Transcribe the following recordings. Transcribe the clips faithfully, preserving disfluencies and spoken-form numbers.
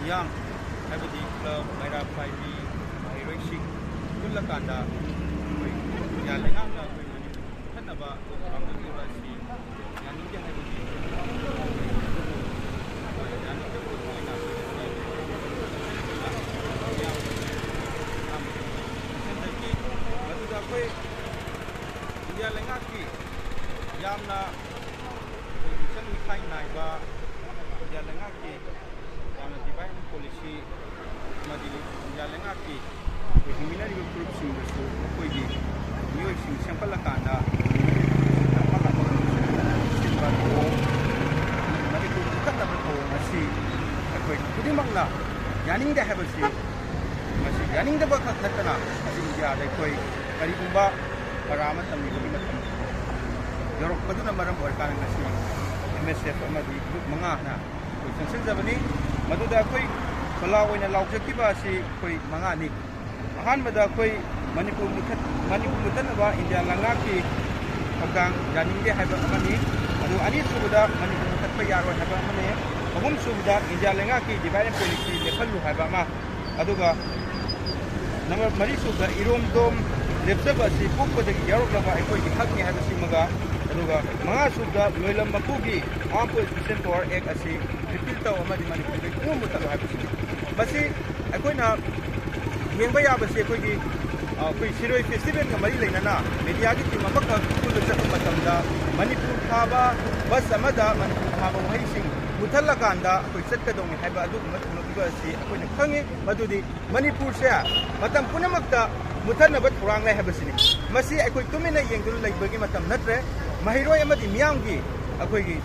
ꯃꯤꯌꯥꯝ, ꯍꯥꯏꯕꯗꯤ ꯀ꯭ꯂꯕ, ꯃꯩꯔꯥ ꯄꯥꯏꯕꯤ, ꯃꯍꯩꯔꯣꯏꯁꯤꯡ ꯄꯨꯜꯂꯀꯥꯟꯗ ꯑꯩꯈꯣꯏ ꯏꯟꯗꯤꯌꯥ ꯂꯩꯉꯥꯛꯅ ꯑꯩꯈꯣꯏ ꯃꯅꯤꯄꯨꯔ ꯃꯨꯠꯊꯠꯅꯕ ꯄꯥꯝꯂꯛꯂꯤꯕ ꯑꯁꯤ ꯌꯥꯅꯤꯡꯗꯦ ꯍꯥꯏꯕꯒꯤ ꯌꯥꯅꯤꯡꯗꯕꯒꯤ ꯑꯣꯏꯅ ꯑꯩꯈꯣꯏ ꯉꯁꯤ ꯃꯗꯨꯗ ꯑꯩꯈꯣꯏ ꯏꯟꯗꯤꯌꯥ ꯂꯩꯉꯥꯛꯀꯤ ꯌꯥꯝꯅ ꯑꯩꯈꯣꯏ ꯃꯤꯆꯪ ꯃꯤꯈꯥꯏ ꯅꯥꯏꯕ, ꯏꯟꯗꯤꯌꯥ ꯂꯩꯉꯥꯛꯀꯤ ꯌꯥꯝꯅ divide and policy ꯑꯃꯗꯤ ꯏꯟꯗꯤꯌꯥ ꯂꯩꯉꯥꯛꯀꯤ ꯑꯩꯈꯣꯏ ꯍꯤꯡꯃꯤꯟꯅꯔꯤꯕ ꯐꯨꯔꯨꯞꯁꯤꯡꯗꯁꯨ ꯃꯈꯣꯏꯒꯤ ꯃꯤꯑꯣꯏꯁꯤꯡ ꯁꯦꯝꯒꯠꯂꯀꯥꯟꯗ ꯁꯤꯟꯕ ꯊꯧꯑꯣꯡ, ꯃꯅꯤꯄꯨꯔ ꯄꯨꯈꯠꯅꯕ ꯊꯧꯑꯣꯡ ꯑꯁꯤ ꯑꯩꯈꯣꯏ ꯈꯨꯗꯤꯡꯃꯛꯅ ꯌꯥꯅꯤꯡꯗꯦ ꯍꯥꯏꯕꯁꯤ, ꯃꯁꯤ ꯌꯥꯅꯤꯡꯗꯕ ꯈꯛ ꯅꯠꯇꯅ ꯃꯁꯤ ꯏꯟꯗꯤꯌꯥꯗ ꯑꯩꯈꯣꯏ ꯀꯔꯤꯒꯨꯝꯕ ꯄꯔꯥ ꯑꯃ ꯇꯝꯂꯤꯕꯒꯤ ꯃꯇꯝ ꯌꯧꯔꯛꯄꯗꯨꯅ ꯃꯔꯝ ꯑꯣꯏꯔꯀꯥꯟꯗ ꯉꯁꯤ M S F ꯑꯃꯗꯤ group ꯃꯉꯥꯅ ꯑꯩꯈꯣꯏ ꯆꯪꯁꯤꯟꯖꯕꯅꯤ꯫ ꯃꯗꯨꯗ ꯑꯩꯈꯣꯏ ꯈꯨꯜꯂꯥꯎ ꯑꯣꯏꯅ ꯂꯥꯎꯖꯈꯤꯕ ꯑꯁꯤ ꯑꯩꯈꯣꯏ ꯃꯉꯥꯅꯤ꯫ ꯑꯍꯥꯟꯕꯗ ꯑꯩꯈꯣꯏ ꯃꯅꯤꯄꯨꯔ ꯃꯨꯊꯠ-, ꯃꯅꯤꯄꯨꯔ ꯃꯨꯊꯠꯅꯕ ꯏꯟꯗꯤꯌꯥ ꯂꯩꯉꯥꯛꯀꯤ ꯊꯧꯗꯥꯡ ꯌꯥꯅꯤꯡꯗꯦ ꯍꯥꯏꯕ ꯑꯃꯅꯤ꯫ ꯑꯗꯨꯒ ꯑꯅꯤꯁꯨꯕꯗ ꯃꯅꯤꯄꯨꯔ ꯃꯨꯊꯠꯄ ꯌꯥꯔꯣꯏ ꯍꯥꯏꯕ ꯑꯃꯅꯤ꯫ ꯑꯍꯨꯝꯁꯨꯕꯗ ꯏꯟꯗꯤꯌꯥ ꯂꯩꯉꯥꯛꯀꯤ divide and policy ꯂꯦꯞꯍꯜꯂꯨ ꯍꯥꯏꯕ ꯑꯃ꯫ ꯑꯗꯨꯒ number ꯃꯔꯤꯁꯨꯕꯗ ꯏꯔꯣꯝꯗꯣꯝ ꯂꯦꯞꯆꯕ ꯑꯁꯤ ꯄꯣꯛꯄꯗꯒꯤ ꯌꯥꯎꯔꯛꯂꯕ ꯑꯩꯈꯣꯏꯒꯤ ꯍꯛꯅꯤ ꯍꯥꯏꯕꯁꯤꯃꯒ, ꯑꯗꯨꯒ ꯃꯉꯥꯁꯨꯕꯗ ꯂꯣꯏꯂꯝ ꯃꯄꯨꯒꯤ Armed Pulice Special Power Act ꯑꯁꯤ repeal ꯇꯧ ꯑꯃꯗꯤ ꯃꯅꯤꯄꯨꯔꯗꯒꯤ ꯄꯨꯝꯅꯃꯛ ꯃꯨꯊꯠꯂꯨ ꯍꯥꯏꯕꯁꯤꯅꯤ꯫ ꯃꯁꯤ ꯑꯩꯈꯣꯏꯅ ꯌꯦꯡꯕ ꯌꯥꯕꯁꯤ ꯑꯩꯈꯣꯏꯒꯤ, ꯑ, ꯑꯩꯈꯣꯏ ꯁꯤꯔꯣꯏ festivalꯒ ꯃꯔꯤ ꯂꯩꯅꯅ mediaꯒꯤ team ꯑꯃꯈꯛ ꯁ꯭ꯀꯨꯜꯗ ꯆꯠꯄ ꯃꯇꯝꯗ ꯃꯅꯤꯄꯨꯔ ꯐꯥꯕ bus ꯑꯃꯗ ꯃꯅꯤꯄꯨꯔ ꯐꯥꯕ ꯋꯥꯍꯩꯁꯤꯡ ꯃꯨꯊꯠꯂꯀꯥꯟꯗ ꯑꯩꯈꯣꯏ ꯆꯠꯀꯗꯧꯅꯤ ꯍꯥꯏꯕ ꯑꯗꯨꯒꯨꯝꯕ ꯊꯣꯛꯂꯛꯂꯤꯕ ꯑꯁꯤ ꯑꯩꯈꯣꯏꯅ ꯈꯪꯉꯤ꯫ ꯃꯗꯨꯗꯤ ꯃꯅꯤꯄꯨꯔꯁꯦ ꯃꯇꯝ ꯄꯨꯝꯅꯃꯛꯇ ꯃꯨꯊꯠꯅꯕ ꯊꯧꯔꯥꯡ ꯂꯩ ꯍꯥꯏꯕꯁꯤꯅꯤ꯫ ꯃꯁꯤ ꯑꯩꯈꯣꯏ ꯇꯨꯃꯤꯟꯅ ꯌꯦꯡꯗꯨꯅ ꯂꯩꯕꯒꯤ ꯃꯇꯝ ꯅꯠꯇ꯭ꯔꯦ꯫ ꯃꯍꯩꯔꯣꯏ ꯑꯃꯗꯤ ꯃꯤꯌꯥꯝꯒꯤ ꯑꯩꯈꯣꯏꯒꯤ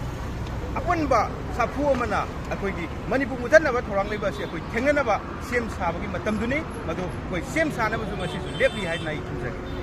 ꯑꯄꯨꯟꯕ ꯁꯥꯐꯨ ꯑꯃꯅ ꯑꯩꯈꯣꯏꯒꯤ ꯃꯅꯤꯄꯨꯔ ꯃꯨꯊꯠꯅꯕ ꯊꯧꯔꯥꯡ ꯂꯩꯕ ꯑꯁꯤ ꯑꯩꯈꯣꯏ ꯊꯦꯡꯅꯅꯕ ꯁꯦꯝ ꯁꯥꯕꯒꯤ ꯃꯇꯝꯗꯨꯅꯤ꯫ ꯃꯗꯨ ꯑꯩꯈꯣꯏ ꯁꯦꯝ ꯁꯥꯅꯕꯁꯨ ꯉꯁꯤꯁꯨ ꯂꯦꯞꯂꯤ ꯍꯥꯏꯗꯅ ꯑꯩ ꯊꯝꯖꯒꯦ꯫